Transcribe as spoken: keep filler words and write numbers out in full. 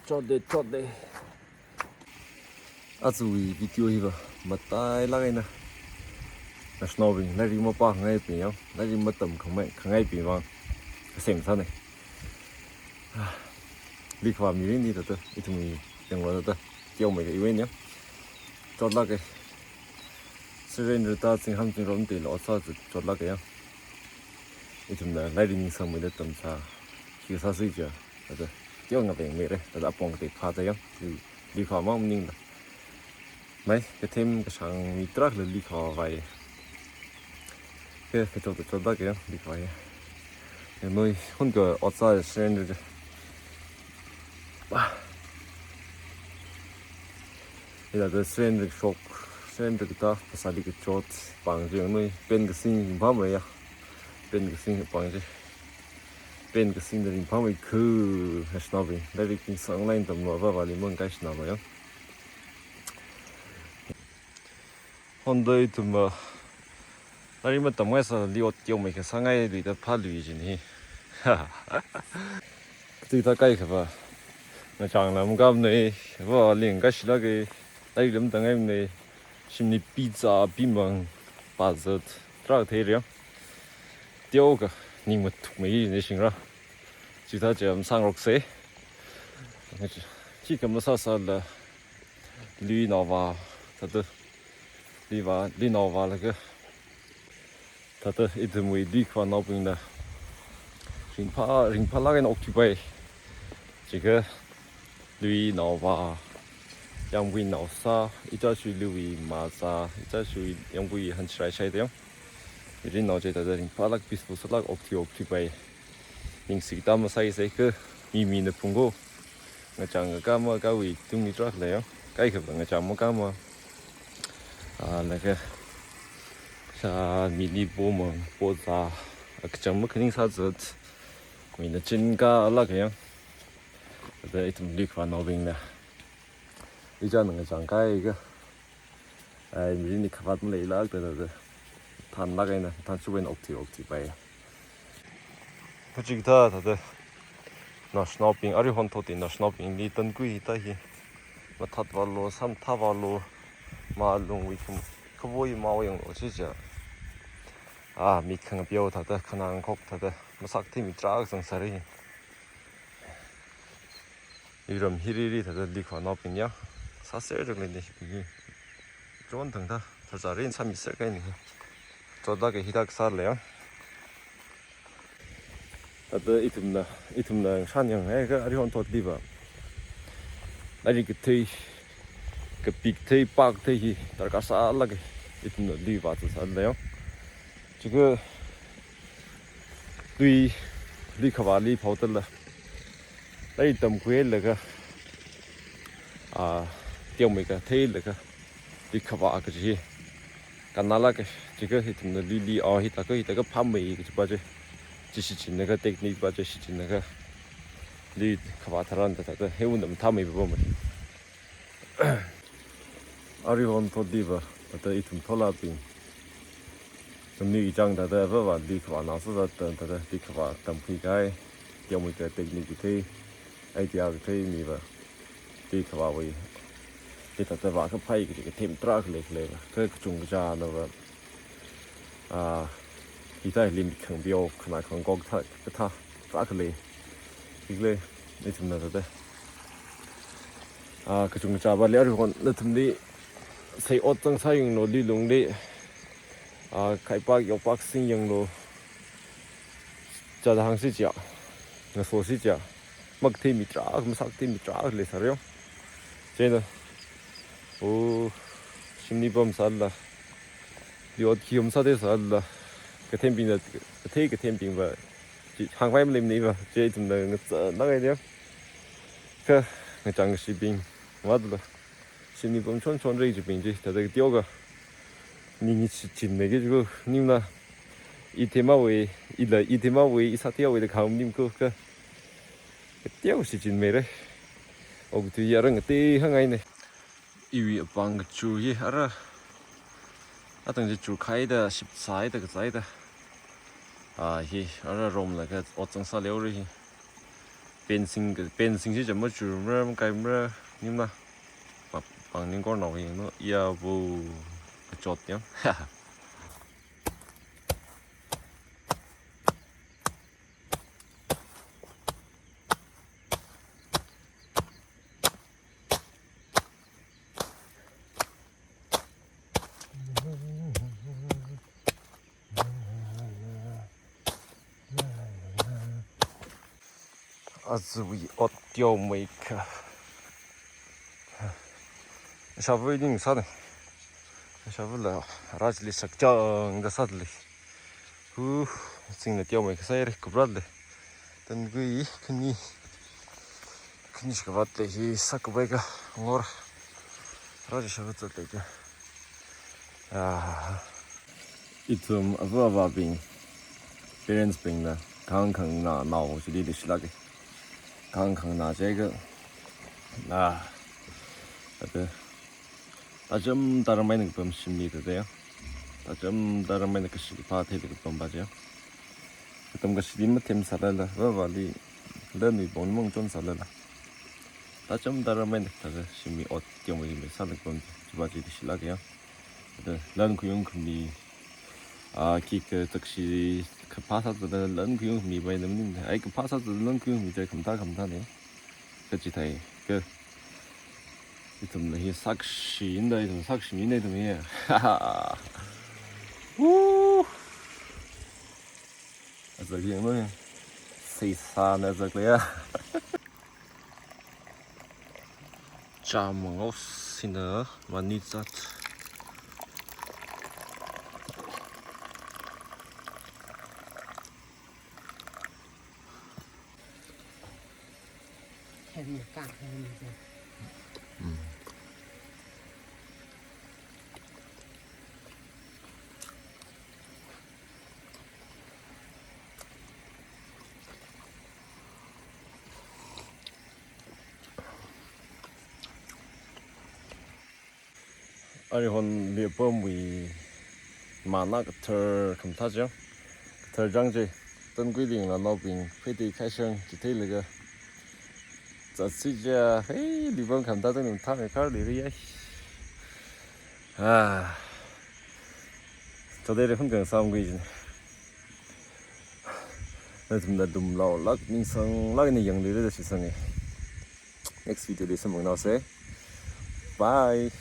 Chotde, chotde. Ajawui video hiva matailāk eina, nashnaobing, lairik mapākhangaibing ya, lairik matamkhangai, khangaibing vang kasem sāna. Ah, likhavā mirin hi thāda, ithumwui yanglu thāda, teomeikha iwui eina ya. Chotlāka. Surrender da zingham zingram tila otsak chotlāka ya. Ithumna lairik ningsangmeida tamsā, khi sāsi ja. Thāda, teo ngavengmeira, thāda apong kateophā da ya, li, likhavā mang maningla. Mai, kathem kashāng mi tarākhala likhavā vāya. Kha, kachot chotlāka ya, likhavā ya. Ya, noi, hunka otsak surrender ja. Bah. Hithāda surrender shok, surrender kathā, phasāli kachot, pāng chi ya noi, pen kasing ringphāmei ya. Pen kasing pāng chi. Pen kasingda ringphāmei khu, nashnaobing. Lairik ningsang lairik tamlu va vāli mang kai shinama ya. Honda ithum, ah, lairik matamngaisāli ot teomeikha sāngai luida phālui jin hi. Chithā kaikhava, ngachāngla makāmana, vāli ngakaishilāka, lairik lam tangaimana, shimli pizza, pimang, pazat, tarākha theira ya. Teokha, ning mathukmei jin shingra. Chithā chi masāngaroksa. Khikha masāsāla, luinaova, thāda, luivā, luinaovālaga, thāda ithumwui likhavānaobingna ringphā, ringphālāk eina okthuipai. Chikha luinaova, yāmgui naosā, ichāshui luiwui mazā, ichāshui yāmgui hanchirai shaida ya. Mirin nao chi thāda ringphālāk peaceful sālāk okthui, okthuipai. Ningsi katāma sāisa kha, mi mina phungko. Ngachāng kakā makāwui tungli tarākha lei ya. Kaikhava ngachāng makāma. Ah, laga, sha mili pomang, pozā, akachang makhaning sāzat. Mina chinkālāka ya. Thāda ithum likhavānaobingna, ichāna ngachāng kaikha, ai, mirin hi khavāt maleilākda, thāda, thānlāk eina, thānshap eina okthui, okthuipai. Hujik thā, thāda, nashnaobing, arui honthot hi nashnaobingli tankui hithā hi, mathātvālu, samthāvālu, malungwui khum, khavoi mao yanglu chi ja. Ah, mik khangapeo thāda, khanangkhok thāda, masakthei mi tarākha zangsāra hi. Iram hili ri thāda likhavānaobing ya. Sāser chang leina hibing hi. Chon thang thā, thāzārin sāmiser kahaina hi. Chotlāka hithā kasāla ya. Thāda ithumna, ithumna shan yanghaiakha arui honthotli va, lairik kathei, kapik thei, pākthei hi darkar sālāka, ithumna luivā zatsāla ya. Chikha lui, likhavāli phaoda la, lairik tamkhuilaga, ah, teomeikha theilaga, likhavā kaji hi kannālāka. Chikha ithumna luili, ah, hithākha, hithākha phāmei kajipa chi, chi shichinlaga, technique pa chi shichinlaga, likhavā tharan thāda, thāda heiwui nam thāmei papamei. Arui honthotli va, thāda ithum tholābing, ithumli ichāng thāda avāvāli khavā nao sāzatda, thāda likhavā tamkhui kahai, teomeikha technique kathei, idea kathei mi va, likhavāwui, hithāda vākaphai kaji kathem tarākha lei, khalei va, kha kachungkachāna va, ah, hithā hili mik khangapeo, khanangkhok thā, kathā, tarākha lei. Hili, ithumna thāda, ah, kachungkachāvali arui hon, nathumli, sei ot zangsā yanglu, luilungli, ah, khaipak, yokpak sing yanglu, chāda hāngsi ja, ngasosi ja, makathei mi tarākha, masakthei mi tarākha leisāra ya. Chieina, oh, shimli pamsāla, li ot khi masātheisāla, kathembingna, kathei kathembing va, chi hāngpai maleimana va, chi ithumna ngachānlāka ya. Kha, ngachāng kashibing, vātla, shimli pamchonchonra kajibing chi, thāda kateokha, ning hi shichinmeiki jiakha, ningla, ithemawui, ila, ithemawui, i sātheiwui da kham ning ko kha, kateo shichinmeira. Okathui hi ara ngatei hāngngaina. Iwui apāng kachur hi ara, atang chi churkhaida, shipsāhaida, kazāhaida. Ah, hi ara romlaga ot zangsā leira hi. Fencing, fencing chi cham machurmara, makaimara, ningna. Pa-, pāng ningkornao yanglu, ya bo, kachot yang. Aja wui ot teomeikha. Shavui ningsāne. Shavula rāchili sakchangda sāda lei. Hu, chingna teomeikha sāhaira, kupra lei. Tangkui khani, khani shikavat lei hi sākapaikha ngor. Rāchi shavut zat leikha. Ah. Ithum ava avābing, parents bingna, kahāng khanganā nao chili leishilāke. Kahāng khanganā chiakha, ah, ate, tacham taram eina kapam shimli tate ya. Tacham taram eina kashi kaphā theida kapam pa chiya. Katam kashili mathemsālala, avāvali, lanwui pongli mangachonsālala. Tacham taram eina tate shimli ot teomei sāda kapam, chipa chi leishilāke ya. Ate, lan khuiyung khami, ah, khikha chakshi kaphā sāda lan khuiyung khami pai namning. Ai kaphā sāda lan khuiyung khami chi khamathā khamathāne. Kachithei, kha. Ithumla hi sakshi inda, ithum sakshi mina ithum hi. Woo! Azak yanglu hi. Seisāna azak leiya. Chāmang osina mani zat. Arihon lipamwui mana kathar khamathā chang. Kathar chang chi. Tangkui lingla naobing pheitei khaishang chitheilaga. Zatsi cha, hey, lipam khamathā tangning thāmei khar liri yai. Ah. Todai le hun kang samgui jin. Nathumna dumlaolāk ningsanglāk eina yanglira da shitsanga. Next video li samphangnaose. Bye.